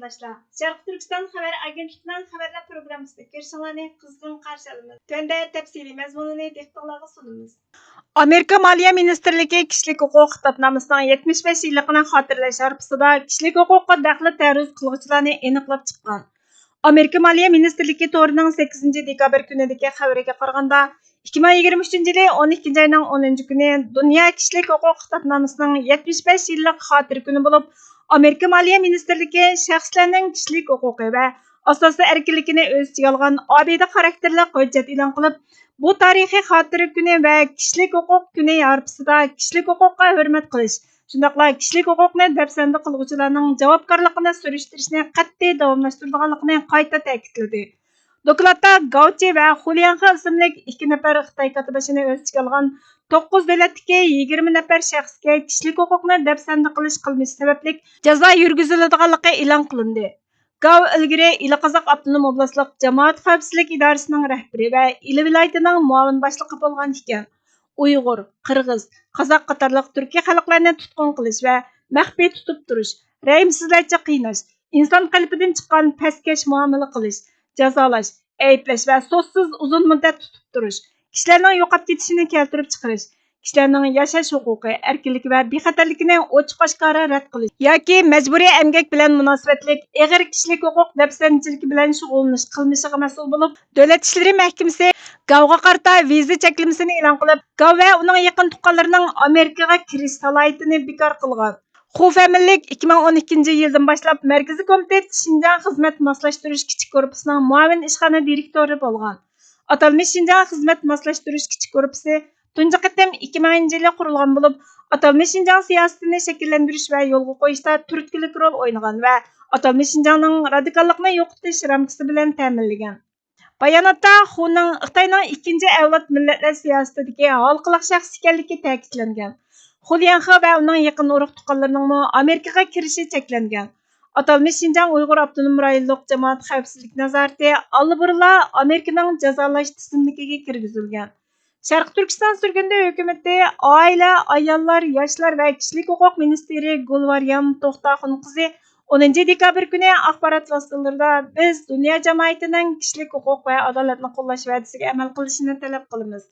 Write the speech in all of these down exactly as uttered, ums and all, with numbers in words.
قېرىنداشلار، شەرقىي تۈركىستان خەۋەر ئاگېنتلىقىنىڭ خەۋەرلەر پروگراممىسىغا كىرىشىڭلارنى قىزغىن قارشى ئالىمىز. تۆۋەندە تەپسىلىي مەزمۇنىنى دىققىتىڭلارغا سۇنىمىز. ئامېرىكا مالىيە مىنىستىرلىكى كىشىلىك ھوقۇق خىتابنامىسىنىڭ يەتمىش بەش يىللىقىنى خاتىرىلەش ھارپىسىدا كىشىلىك ھوقۇققا دەخلى تەرۇز قىلغۇچىلارنى ئېنىقلاپ چىققان. ئامېرىكا مالىيە مىنىستىرلىكى تورىنىڭ سەككىزىنچى دېكابىر كۈنىدىكى خەۋىرىگە قارىغاندا، ئىككى مىڭ يىگىرمە ئۈچىنچى يىلى ئون ئىككىنچى ئاينىڭ ئونىنچى كۈنى دۇنيا كىشىلىك ھوقۇق خىتابنامىسىنىڭ يەتمىش بەش يىللىق خاتىرە كۈنى بولۇپ، ئامېرىكا مالىيە مىنىستىرلىكى شەخسلەرنىڭ كىشىلىك ھوقۇقى ۋە ئاساسىي ئەركىنلىكىنى ئۆز ئىچىگە ئالغان ئابىدە خاراكتېرلىك ھۆججەت ئېلان قىلىپ، بۇ تارىخىي خاتىرە كۈنى ۋە كىشىلىك ھوقۇق كۈنى ھارپىسىدا كىشىلىك ھوقۇققا ھۆرمەت قىلىش، شۇنداقلا كىشىلىك ھوقۇقنى دەپسەندە قىلغۇچىلارنىڭ جاۋابكارلىقىنى سۈرۈشتۈرۈشنى قەتئىي داۋاملاشتۇرىدىغانلىقىنى قايتا تەكىتلىدى. دوكلاتتا گاۋچى ۋە خۇليەنخې ئىسىملىك ئىككى نەپەر خىتاي كاتتىباشىنى ئۆز ئىچىگە ئالغان توققۇز دۆلەتتىكى يىگىرمە نەپەر شەخسكە كىشىلىك ھوقۇقنى دەپسەندە قىلىش قىلمىشى سەۋەبلىك جازا يۈرگۈزۈلىدىغانلىقى ئېلان قىلىندى. گاۋ ئىلگىرى ئىلى قازاق ئاپتونوم ئوبلاستلىق جامائەت خەۋپسىزلىك ئىدارىسىنىڭ رەھبىرى ۋە ئىلى ۋىلايىتىنىڭ مۇئاۋىن باشلىقى بولغان ئىكەن. ئۇيغۇر، قىرغىز، قازاق قاتارلىق تۈركىي خەلقلەرنى تۇتقۇن قىلىش ۋە مەخپىي تۇتۇپ تۇرۇش، رەھىمسىزلەرچە قىيناش، ئىنسان قەلبىدىن چىققان پەسكەش مۇئامىلە قىلىش، جازالاش، ئەيىبلەش ۋە سوتسىز ئۇزۇن مۇددەت تۇتۇپ تۇرۇش، كىشىلەرنىڭ يوقاپ كېتىشىنى كەلتۈرۈپ چىقىرىش، كىشىلەرنىڭ ياشاش ھوقۇقى، ئەركىنلىكى ۋە بىخەتەرلىكىنى ئوچۇق-ئاشكارا رەت قىلىش ياكى مەجبۇرىي ئەمگەك بىلەن مۇناسىۋەتلىك ئېغىر كىشىلىك ھوقۇق دەپسەندىچىلىكى بىلەن شۇغۇللىنىش قىلمىشىغا مەسئۇل بولۇپ، دۆلەت ئىشلىرى مەھكىمىسى گاۋغا قارىتا ۋىزا چەكلىمىسىنى ئېلان قىلىپ، گاۋ ۋە ئۇنىڭ يېقىن تۇغقانلىرىنىڭ ئامېرىكىغا كىرىش سالاھىيىتىنى بىكار قىلغان. خۇ فەمىنلىك ئىككى مىڭ ئون ئىككىنچى يىلدىن باشلاپ مەركىزىي كومىتېت شىنجاڭ خىزمەت ماسلاشتۇرۇش كىچىك گۇرۇپپىسىنىڭ مۇئاۋىن ئىشخانا دىرېكتورى بولغان. ئاتالمىش شىنجاڭ خىزمەت ماسلاشتۇرۇش كىچىك گۇرۇپپىسى تۇنجى قېتىم ئىككى مىڭىنچى يىلى قۇرۇلغان بولۇپ، ئاتالمىش شىنجاڭ سىياسىتىنى شەكىللەندۈرۈش ۋە يولغا قويۇشتا تۈرتكىلىك رول ئوينىغان ۋە ئاتالمىش شىنجاڭنىڭ رادىكاللىقنى يوقىتىش رامكىسى بىلەن تەمىنلىگەن. باياناتتا خۇنىڭ خىتاينىڭ ئىككىنچى ئەۋلاد مىللەتلەر سىياسىتىدىكى ھالقىلىق شەخس ئىكەنلىكى تەكىتلەنگەن. خۇ ليەنخې ۋە ئۇنىڭ يېقىن ئۇرۇق-تۇغقانلىرىنىڭمۇ ئامېرىكىغا كىرىشى چەكلەنگەن. ئاتالمىش شىنجاڭ ئۇيغۇر ئاپتونوم رايونلۇق جامائەت خەۋپسىزلىك نازارىتى ئاللىبۇرۇنلا ئامېرىكىنىڭ جازالاش تىزىملىكىگە كىرگۈزۈلگەن. شەرقىي تۈركىستان سۈرگۈندە ھۆكۈمىتى ئائىلە، ئاياللار، ياشلار ۋە كىشىلىك ھوقۇق مىنىستىرى گۈلۋاريام توختاخۇن قىزى ئونىنچى دېكابىر كۈنى ئاخبارات ۋاسىتىلىرىدا، بىز دۇنيا جامائىتىنىڭ كىشىلىك ھوقۇق ۋە ئادالەتنى قوللاش ۋەدىسىگە ئەمەل قىلىشىنى تەلەپ قىلىمىز.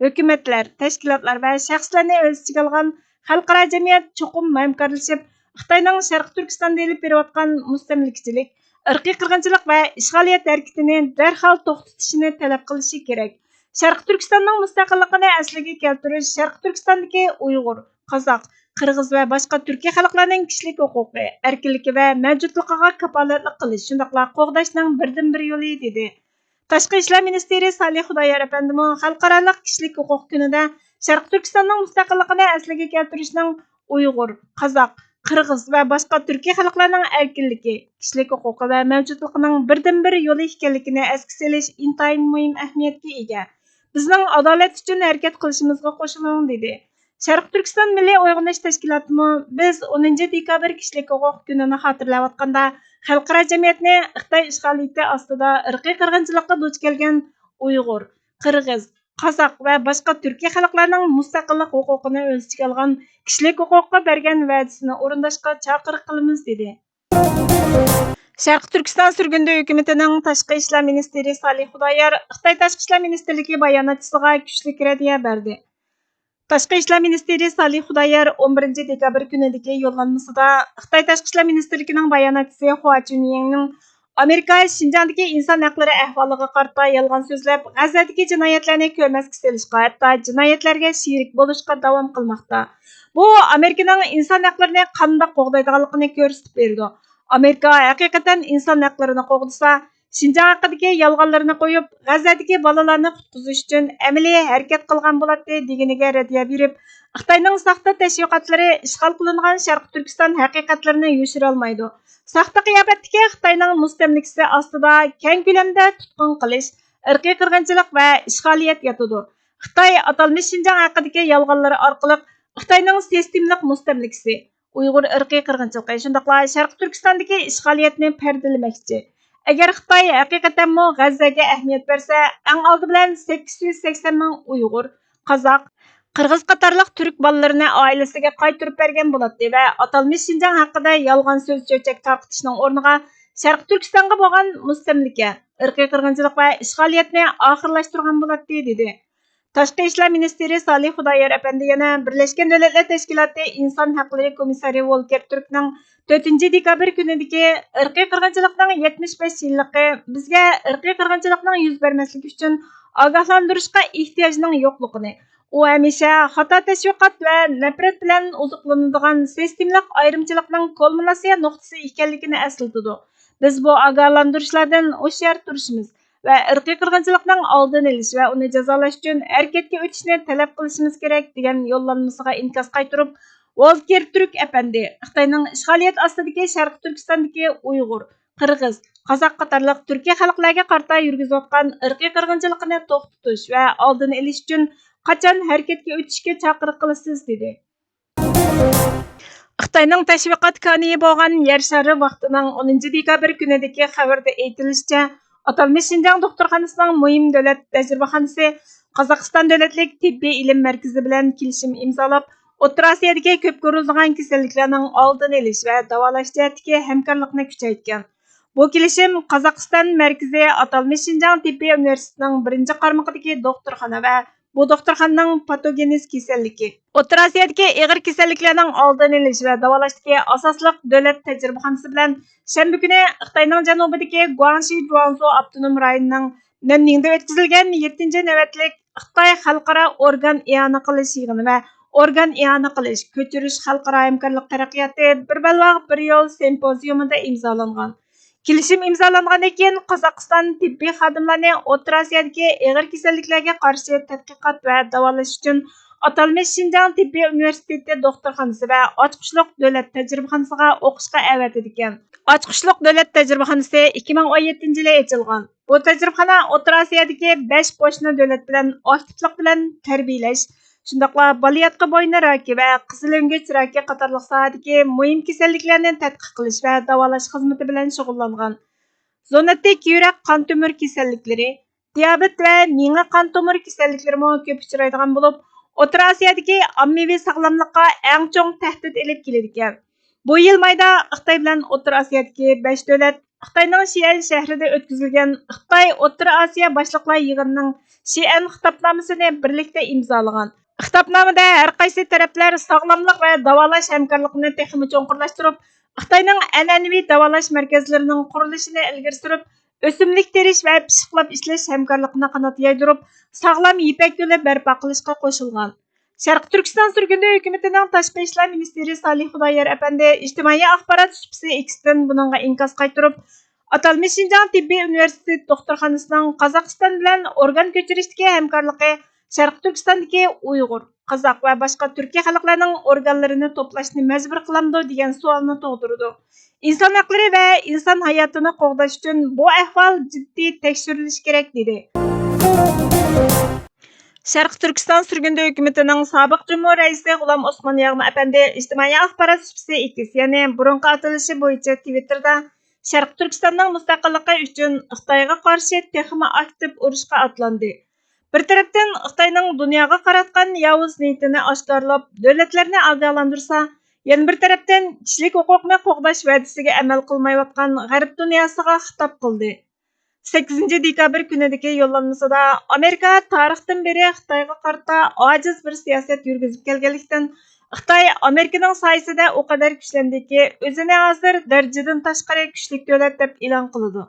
ھۆكۈمەتلەر، تەشكىلاتلار ۋە شەخسلەرنى ئۆز ئىچىگە ئالغان خەلقئارا جەمئىيەت چوقۇم ھەمكارلىشىپ، خىتاينىڭ شەرقىي تۈركىستاندا ئېلىپ بېرىۋاتقان مۇستەملىكىچىلىك، ئىرقىي قىرغىنچىلىق ۋە ئىشغالىيەت ھەرىكىتىنى دەرھال توختىتىشىنى تەلەپ قىلىشى كېرەك. شەرقىي تۈركىستاننىڭ مۇستەقىللىقىنى ئەسلىگە كەلتۈرۈش شەرقىي تۈركىستاندىكى ئۇيغۇر، قازاق، قىرغىز ۋە باشقا تۈركىي خەلقلەرنىڭ كىشىلىك ھوقۇقى، ئەركىنلىكى ۋە مەۋجۇتلۇقىغا كاپالەتلىك قىلىش، شۇنداقلا قوغداشنىڭ بىردىنبىر يولى، دېدى. تاشقى ئىشلار مىنىستىرى سالىھ خۇدايار ئەپەندىمۇ خەلقئارالىق كىشىلىك ھوقۇق كۈنىدە شەرقىي تۈركىستاننىڭ مۇستەقىللىقىنى ئەسلىگە كەلتۈرۈشنىڭ ئۇيغۇر، قازاق، قىرغىز ۋە باشقا تۈركىي خەلقلەرنىڭ ئەركىنلىكى، كىشىلىك ھوقۇقى ۋە مەۋجۇتلۇقىنىڭ بىردىنبىر يولى ئىكەنلىكىنى ئەسكە سېلىش ئىنتايىن مۇھىم ئەھمىيەتكە ئىگە. بىزنىڭ ئادالەت ئۈچۈن ھەرىكەت قىلىشىمىزغا قوشۇلۇڭ، دېدى. شەرقىي تۈركىستان مىللىي ئويغىنىش تەشكىلاتىمۇ بىز ئونىنچى دېكابىر كىشىلىك ھوقۇق كۈنىنى خاتىرىلەۋاتقاندا، خەلقئارا جەمئىيەتنى خىتاي ئىشغالىيىتى ئاستىدا ئىرقىي قىرغىنچىلىققا دۇچ كەلگەن ئۇيغۇر، قىرغىز، قازاق ۋە باشقا تۈركىي خەلقلەرنىڭ مۇستەقىللىق ھوقۇقىنى ئۆز ئىچىگە ئالغان كىشىلىك ھوقۇققا بەرگەن ۋەدىسىنى ئورۇنداشقا چاقىرىق قىلىمىز، دېدى. شەرقىي تۈركىستان سۈرگۈندە ھۆكۈمىتىنىڭ تاشقى ئىشلار مىنىستىرى سالىھ خۇدايار خىتاي تاشقى ئىشلار مىنىستىرلىكى باياناتچىسىغا كۈچلۈك رەددىيە بەردى. تاشقى ئىشلار مىنىستىرى سالىھ خۇدايار ئون بىرىنچى دېكابىر كۈنىدىكى يوللانمىسىدا، خىتاي تاشقى ئىشلار مىنىستىرلىكىنىڭ باياناتچىسى خۇا چۈنيىڭنىڭ ئامېرىكا شىنجاڭدىكى ئىنسان ھەقلىرى ئەھۋالىغا قارىتا يالغان سۆزلەپ، غەززەدىكى جىنايەتلەرنى كۆرمەسكە سېلىشقا، ھەتتا جىنايەتلەرگە شېرىك بولۇشقا داۋام قىلماقتا. بۇ ئامېرىكىنىڭ ئىنسان ھەقلىرىنى قانداق قوغدايدىغانلىقىنى كۆرسىتىپ بېرىدۇ. ئامېرىكا ھەقىقەتەن ئىنسان ھەقلىرىنى قوغدىسا، شىنجاڭ ھەققىدىكى يالغانلىرىنى قويۇپ، غەززەدىكى بالىلارنى قۇتقۇزۇش ئۈچۈن ئەمەلىي ھەرىكەت قىلغان بولاتتى، دېگىنىگە رەددىيە بېرىپ، خىتاينىڭ ساختا تەشۋىقاتلىرى ئىشغال قىلىنغان شەرقىي تۈركىستان ھەقىقەتلىرىنى يوشۇرالمايدۇ. ساختا قىياپەتتىكى خىتاينىڭ مۇستەملىكىسى ئاستىدا كەڭ كۆلەمدە تۇتقۇن قىلىش، ئىرقىي قىرغىنچىلىق ۋە ئىشغالىيەت ياتىدۇ. خىتاي ئاتالمىش شىنجاڭ ھەققىدىكى يالغانلىرى ئارقىلىق خىتاينىڭ سىستېمىلىق مۇستەملىكىسى، ئۇيغۇر ئىرقىي قىرغىنچىلىقى، شۇنداقلا شەرقىي تۈركىستاندىكى ئىشغالىيەتنى پەردىلىمەكچى. ئەگەر خىتاي ھەقىقەتەنمۇ غەززەگە ئەھمىيەت بەرسە، ئەڭ ئالدى بىلەن سەككىز يۈز سەكسەن مىڭ ئۇيغۇر، قازاق، قىرغىز قاتارلىق تۈرك بالىلىرىنى ئائىلىسىگە قايتۇرۇپ بەرگەن بولاتتى ۋە ئاتالمىش شىنجاڭ ھەققىدە يالغان سۆز چۆچەك تارقىتىشنىڭ ئورنىغا شەرقىي تۈركىستانغا بولغان مۇستەملىكە، ئىرقىي قىرغىنچىلىق ۋە ئىشغالىيەتنى ئاخىرلاشتۇرغان بولاتتى، دېدى. تاشقى ئىشلار مىنىستىرى سالىھ خۇدايار ئەپەندى يەنە بىرلەشكەن دۆلەتلەر تەشكىلاتى ئىنسان ھەقلىرى كومىسسارى ۋولكېر تۈركنىڭ تۆتىنچى دېكابىر كۈنىدىكى ئىرقىي قىرغىنچىلىقنىڭ يەتمىش بەش يىللىقى بىزگە ئىرقىي قىرغىنچىلىقنىڭ يۈز بەرمەسلىكى ئۈچۈن ئاگاھلاندۇرۇشقا ئېھتىياجنىڭ يوقلۇقىنى، ئۇ ھەمىشە خاتا تەشۋىقات ۋە نەپرەت بىلەن ئوزۇقلىنىدىغان سىستېمىلىق ئايرىمچىلىقنىڭ كۇلمىناتسىيە نۇقتىسى ئىكەنلىكىنى ئەسلىتىدۇ. بىز بۇ ئاگاھلاندۇرۇشلاردىن ھوشيار تۇرۇشىمىز ۋە ئىرقىي قىرغىنچىلىقنىڭ ئالدىنى ئېلىش ۋە ئۇنى جازالاش ئۈچۈن ھەرىكەتكە ئۆتۈشنى تەلەپ قىلىشىمىز كېرەك، دېگەن يوللانمىسىغا ئىنكاس قايتۇرۇپ، ۋولكېر تۈرك ئەپەندى خىتاينىڭ ئىشغالىيەت ئاستىدىكى شەرقىي تۈركىستاندىكى ئۇيغۇر، قىرغىز، قازاق قاتارلىق تۈركىي خەلقلەرگە قارىتا يۈرگۈزۈۋاتقان ئىرقىي قىرغىنچىلىقىنى توختىتىش ۋە ئالدىنى ئېلىش ئۈچۈن قاچان ھەرىكەتكە ئۆتۈشكە چاقىرىق قىلىسىز؟ دېدى. خىتاينىڭ تەشۋىقات كانىيى بولغان يەر شارى ۋاقتىنىڭ ئونىنچى دېكابىر كۈنىدىكى خەۋىرىدە ئېيتىلىشىچە، ئاتالمىش شىنجاڭ دوختۇرخانىسىنىڭ مۇھىم دۆلەت تەجرىبىخانىسى قازاقىستان دۆلەتلىك تېببىي ئىلىم مەركىزى بىلەن كېلىشىم ئىمزالاپ، ئوتتۇرا ئاسىيادىكى كۆپ كۆرۈلىدىغان كېسەللىكلەرنىڭ ئالدىنى ئېلىش ۋە داۋالاش جەھەتتىكى ھەمكارلىقنى كۈچەيتكەن. بۇ كېلىشىم قازاقىستان مەركىزى ئاتالمىش شىنجاڭ تېببىي ئۇنىۋېرسىتېتىنىڭ بىرىنچى قارمىقىدىكى دوختۇرخانا ۋە بۇ دوختۇرخانىنىڭ پاتوگېنېز كېسەللىكى، ئوتتۇرا ئاسىيادىكى ئېغىر كېسەللىكلەرنىڭ ئالدىنى ئېلىش ۋە داۋالاشتىكى ئاساسلىق دۆلەت تەجرىبىخانىسى بىلەن شەنبە كۈنى خىتاينىڭ جەنۇبىدىكى گۇاڭشى جۇاڭزۇ ئاپتونوم رايونىنىڭ نەننىڭدە ئۆتكۈزۈلگەن يەتتىنچى نۆۋەتلىك خىتاي خەلقئارا ئورگان ئىئانە قىلىش يىغىنى ۋە ئورگان ئىئانە قىلىش، كۆچۈرۈش خەلقئارا ھەمكارلىق تەرەققىياتى بىر بەلباغ بىر يول سىمپوزىيۇمىدا ئىمزالانغان. كېلىشىم ئىمزالانغاندىن كېيىن، قازاقىستان تېببىي خادىملارنى ئوتتۇرا ئاسىيادىكى ئېغىر كېسەللىكلەرگە قارشى تەتقىقات ۋە داۋالاش ئۈچۈن ئاتالمىش شىنجاڭ تېببىي ئۇنىۋېرسىتېتى دوختۇرخانىسى ۋە ئاچقۇچلۇق دۆلەت تەجرىبىخانىسىغا ئوقۇشقا ئەۋەتىدىكەن. ئاچقۇچلۇق دۆلەت تەجرىبىخانىسى ئىككى مىڭ ئون يەتتىنچى يىلى ئېچىلغان. بۇ تەجرىبىخانا ئوتتۇرا ئاسىيادىكى بەش قوشنا دۆلەت بىلەن ئاكتىپلىق بىلەن تەربىيىلەش، شۇنداقلا بالىياتقۇ بوينى راكى ۋە قىزىل ئۆڭگۈچ راكى قاتارلىق ساھەدىكى مۇھىم كېسەللىكلەرنى تەتقىق قىلىش ۋە داۋالاش خىزمىتى بىلەن شۇغۇللانغان. زونوتىك يۈرەك قان تومۇر كېسەللىكلىرى، دىيابېت ۋە مېڭە قان تومۇر كېسەللىكلىرىمۇ كۆپ ئۇچرايدىغان بولۇپ، ئوتتۇرا ئاسىيادىكى ئاممىۋى ساغلاملىققا ئەڭ چوڭ تەھدىت ئېلىپ كېلىدىكەن. بۇ يىل مايدا خىتاي بىلەن ئوتتۇرا ئاسىيادىكى بەش دۆلەت خىتاينىڭ شىئەن شەھىرىدە ئۆتكۈزۈلگەن خىتاي ئوتتۇرا ئاسىيا باشلىقلار يىغىنىنىڭ شىئەن خىتابنامىسىنى بىرلىكتە ئىمزالىغان. خىتابنامىدە ھەر قايسى تەرەپلەر ساغلاملىق ۋە داۋالاش ھەمكارلىقىنى تېخىمۇ چوڭقۇرلاشتۇرۇپ، خىتاينىڭ ئەنئەنىۋى داۋالاش مەركەزلىرىنىڭ قۇرۇلۇشىنى ئىلگىرى سۈرۈپ، ئۆسۈملۈك تېرىش ۋە پىششىقلاپ ئىشلەش ھەمكارلىقىنى قانات يايدۇرۇپ، ساغلام يىپەك يولى بەرپا قىلىشقا قوشۇلغان. شەرقىي تۈركىستان سۈرگۈندە ھۆكۈمىتىنىڭ تاشقى ئىشلار مىنىستىرى سالىھ خۇدايار ئەپەندى ئىجتىمائىي ئاخبارات سۇپىسى ئېكستىن بۇنىڭغا ئىنكاس قايتۇرۇپ، ئاتالمىش شىنجاڭ تېببىي ئۇنىۋېرسىتېت دوختۇرخانىسىنىڭ قازاقىستان بىلەن ئورگان كۆچۈرۈشتىكى ھەمكارلىقى شەرقىي تۈركىستاندىكى ئۇيغۇر، قازاق ۋە باشقا تۈركىي خەلقلەرنىڭ ئورگانلىرىنى توپلاشنى مەجبۇر قىلامدۇ دېگەن سوئالنى تۇغدۇرىدۇ. ئىنسان ھەقلىرى ۋە ئىنسان ھاياتىنى قوغداش ئۈچۈن بۇ ئەھۋال جىددىي تەكشۈرۈلۈشى كېرەك، دېدى. شەرقىي تۈركىستان سۈرگۈندە ھۆكۈمىتىنىڭ سابىق جۇمھۇر رەئىسى غۇلام ئوسمان ياغما ئەپەندى ئىجتىمائىي ئاخبارات سۇپىسى ئېكس، يەنى بۇرۇنقى ئاتىلىشى بويىچە تىۋىتتېردا شەرقىي تۈركىستاننىڭ مۇستەقىللىقى ئۈچۈن خىتايغا قارشى تېخىمۇ ئاكتىپ ئۇرۇشقا ئاتلاندى. بىر تەرەپتىن خىتاينىڭ دۇنياغا قاراتقان ياۋۇز نىيىتىنى ئاشكارىلاپ، دۆلەتلەرنى ئاگاھلاندۇرسا، يەنە بىر تەرەپتىن كىشىلىك ھوقۇقنى قوغداش ۋەدىسىگە ئەمەل قىلمايۋاتقان غەرب دۇنياسىغا خىتاب قىلدى. سەككىزىنچى دېكابىر كۈنىدىكى يوللانمىسىدا ئامېرىكا تارىختىن بېرى خىتايغا قارىتا ئاجىز بىر سىياسەت يۈرگۈزۈپ كەلگەنلىكتىن، خىتاي ئامېرىكىنىڭ سايىسىدە ئۇ قەدەر كۈچلەندىكى، ئۆزىنى ھازىر دەرىجىدىن تاشقىرى كۈچلۈك دۆلەت دەپ ئېلان قىلىدۇ.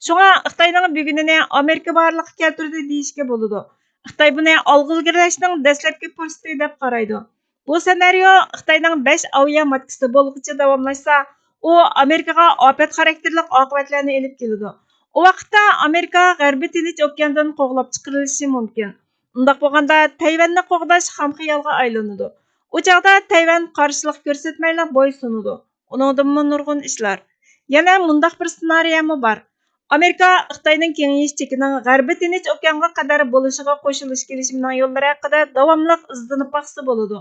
شۇڭا خىتاينىڭ بۈگۈنىنى ئامېرىكا بارلىققا كەلتۈردى دېيىشكە بولىدۇ. خىتاي بۇنى ئالغا ئىلگىرىلەشنىڭ دەسلەپكى پۇرسىتى دەپ قارايدۇ. بۇ سېنارىيو خىتاينىڭ بەش ئاۋىيا ماتكىسى بولغۇچە داۋاملاشسا، ئۇ ئامېرىكىغا ئاپەت خاراكتېرلىك ئاقىۋەتلەرنى ئېلىپ كېلىدۇ. ئۇ ۋاقىتتا ئامېرىكا غەربىي تىنچ ئوكياندىن قوغلاپ چىقىرىلىشى مۇمكىن. ئۇنداق بولغاندا، تەيۋەننى قوغداش خام خىيالغا ئايلىنىدۇ. ئۇ چاغدا تەيۋەن قارشىلىق كۆرسەتمەيلا بويسۇنىدۇ. ئۇنىڭدىنمۇ نۇرغۇن ئىشلار. يەنە مۇنداق بىر سېنارىيەمۇ بار. ئامېرىكا خىتاينىڭ كېڭىيىش چېكىنىڭ غەربىي تىنچ ئوكيانغا قەدەر بولۇشىغا قوشۇلۇش كېلىشىمىنىڭ يوللىرى ھەققىدە داۋاملىق ئىزدىنىپ باقسا بولىدۇ.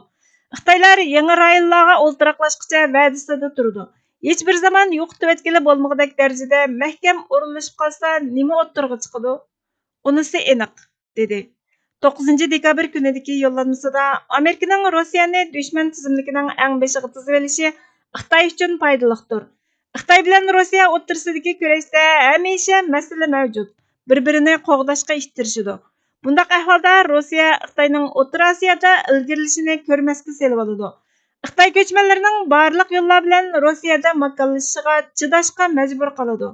خىتايلار يېڭى رايونلارغا ئولتۇراقلاشقۇچە ۋەدىسىدە تۇرىدۇ. ھېچبىر زامان يوقىتىۋەتكىلى بولمىغۇدەك دەرىجىدە مەھكەم ئورۇنلىشىپ قالسا، نېمە ئوتتۇرىغا چىقىدۇ؟ ئۇنىسى ئېنىق، دېدى. توققۇزىنچى دېكابىر كۈنىدىكى يوللانمىسىدا ئامېرىكىنىڭ روسىيەنى دۈشمەن تىزىملىكىنىڭ ئەڭ بېشىغا تىزىۋېلىشى خىتاي ئۈچۈن پايدىلىقتۇر. خىتاي بىلەن روسىيە ئوتتۇرىسىدىكى كۈرەشتە ھەمىشە مەسىلە مەۋجۇت، بىر-بىرىنى قوغداشقا ئىتتىرىشىدۇ. بۇنداق ئەھۋالدا روسىيە خىتاينىڭ ئوتتۇرا ئاسىيادا ئىلگىرىلىشىنى كۆرمەسكە سېلىۋالىدۇ. خىتاي كۆچمەنلىرىنىڭ بارلىق يوللار بىلەن روسىيەدە ماكانلىشىشىغا چىداشقا مەجبۇر قىلىدۇ.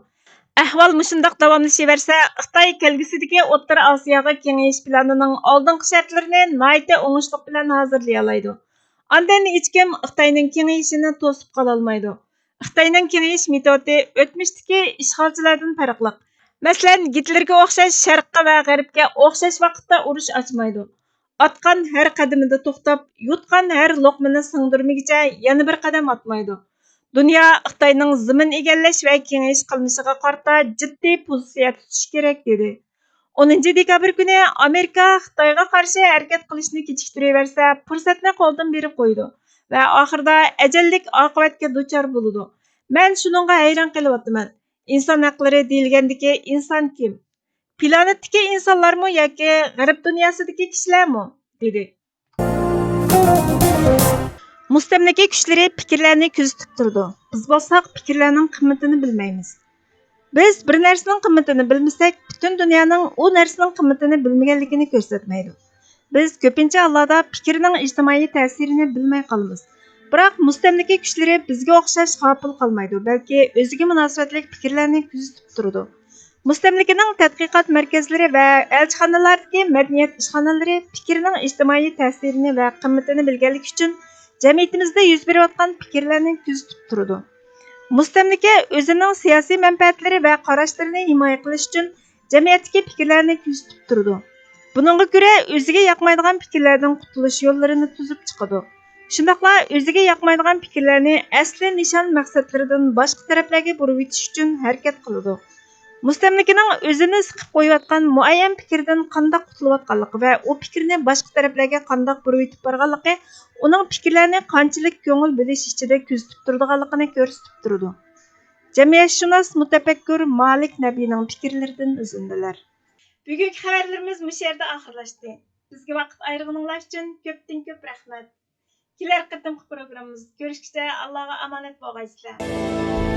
ئەھۋال مۇشۇنداق داۋاملىشىۋەرسە، خىتاي كەلگۈسىدىكى ئوتتۇرا ئاسىياغا كېڭىيىش پىلانىنىڭ ئالدىنقى شەرتلىرىنى ناھايىتى ئوڭۇشلۇق بىلەن ھازىرلىيالايدۇ. ئاندىن ھېچكىم خىتاينىڭ كېڭىيىشىنى توسۇپ قالالمايدۇ. خىتاينىڭ كېڭىيىش مېتودى ئۆتمۈشتىكى ئىشغالچىلاردىن پەرقلىق. مەسىلەن، گىتلېرگە ئوخشاش شەرققە ۋە غەربكە ئوخشاش ۋاقىتتا ئۇرۇش ئاچمايدۇ. ئاتقان ھەر قەدىمىدە توختاپ، يۇتقان ھەر لوقمىنى سىڭدۈرمىگۈچە يەنە بىر قەدەم ئاتمايدۇ. دۇنيا خىتاينىڭ زېمىن ئىگىلەش ۋە كېڭىيىش قىلمىشىغا قارىتا جىددىي پوزىتسىيە تۇتۇشى كېرەك، دېدى. ئونىنچى دېكابىر كۈنى ئامېرىكا خىتايغا قارشى ھەرىكەت قىلىشنى كېچىكتۈرۈۋەرسە، پۇرسەتنى قولدىن بېرىپ قويىدۇ ۋە ئاخىرىدا ئەجەللىك ئاقىۋەتكە دۇچار بولىدۇ. مەن شۇنىڭغا ھەيران قېلىۋاتىمەن. ئىنسان ھەقلىرى دېيىلگەندىكى ئىنسان كىم؟ پلانېتتىكى ئىنسانلارمۇ ياكى غەرب دۇنياسىدىكى كىشىلەرمۇ؟ دېدى. مۇستەملىكە كۈچلىرى پىكىرلەرنى كۆزىتىپ تۇرىدۇ. بىز بولساق پىكىرلەرنىڭ قىممىتىنى بىلمەيمىز. بىز بىر نەرسىنىڭ قىممىتىنى بىلمىسەك، پۈتۈن دۇنيانىڭ ئۇ نەرسىنىڭ قىممىتىنى بىلمىگەنلىكىنى كۆرسەتمەيدۇ. بىز كۆپىنچە ھاللاردا پىكىرنىڭ ئىجتىمائىي تەسىرىنى بىلمەي قالىمىز. بىراق مۇستەملىكە كۈچلىرى بىزگە ئوخشاش غاپىل قالمايدۇ، بەلكى ئۆزىگە مۇناسىۋەتلىك پىكىرلەرنى كۆزىتىپ تۇرىدۇ. مۇستەملىكىنىڭ تەتقىقات مەركەزلىرى ۋە ئەلچىخانىلاردىكى مەدەنىيەت ئىشخانىلىرى پىكىرنىڭ ئىجتىمائىي تەسىرىنى ۋە قىممىتىنى بىلگەنلىكى ئۈچۈن، جەمئىيىتىمىزدە يۈز بېرىۋاتقان پىكىرلەرنى كۆزىتىپ تۇرىدۇ. مۇستەملىكە ئۆزىنىڭ سىياسىي مەنپەئەتلىرى ۋە قاراشلىرىنى ھىمايە قىلىش ئۈچۈن جەمئىيەتتىكى پىكىرلەرنى كۆزىتىپ تۇرىدۇ. بۇنىڭغا كۆرە، ئۆزىگە ياقمايدىغان پىكىرلەردىن قۇتۇلۇش يوللىرىنى تۈزۈپ چىقىدۇ. شۇنداقلا ئۆزىگە ياقمايدىغان پىكىرلەرنى ئەسلى نىشان مەقسەتلىرىدىن باشقا تەرەپلەرگە بۇرۇۋېتىش ئۈچۈن ھەرىكەت قىلىدۇ. مۇستەملىكىنىڭ ئۆزىنى سىقىپ قويۇۋاتقان مۇئەييەن پىكىردىن قانداق قۇتۇلۇۋاتقانلىقى ۋە ئۇ پىكىرنى باشقا تەرەپلەرگە قانداق بۇرۇۋېتىپ بارغانلىقى ئۇنىڭ پىكىرلەرنى قانچىلىك كۆڭۈل بۆلۈش ئىچىدە كۆزىتىپ تۇرىدىغانلىقىنى كۆرسىتىپ تۇرىدۇ. جەمئىيەتشۇناس مۇتەپەككۇر مالىك نەبىنىڭ پىكىرلىرىدىن ئۈزۈندىلەر. بۈگۈنكى خەۋەرلىرىمىز مۇشۇ يەردە ئاخىرلاشتى. بىزگە ۋاقىت ئايرىغىنىڭلار ئۈچۈن كۆپتىن كۆپ رەھمەت. كېلەر قېتىمقى پروگراممىمىزدا كۆرۈشكىچە ئاللاغا ئامانەت بولغايسىلەر.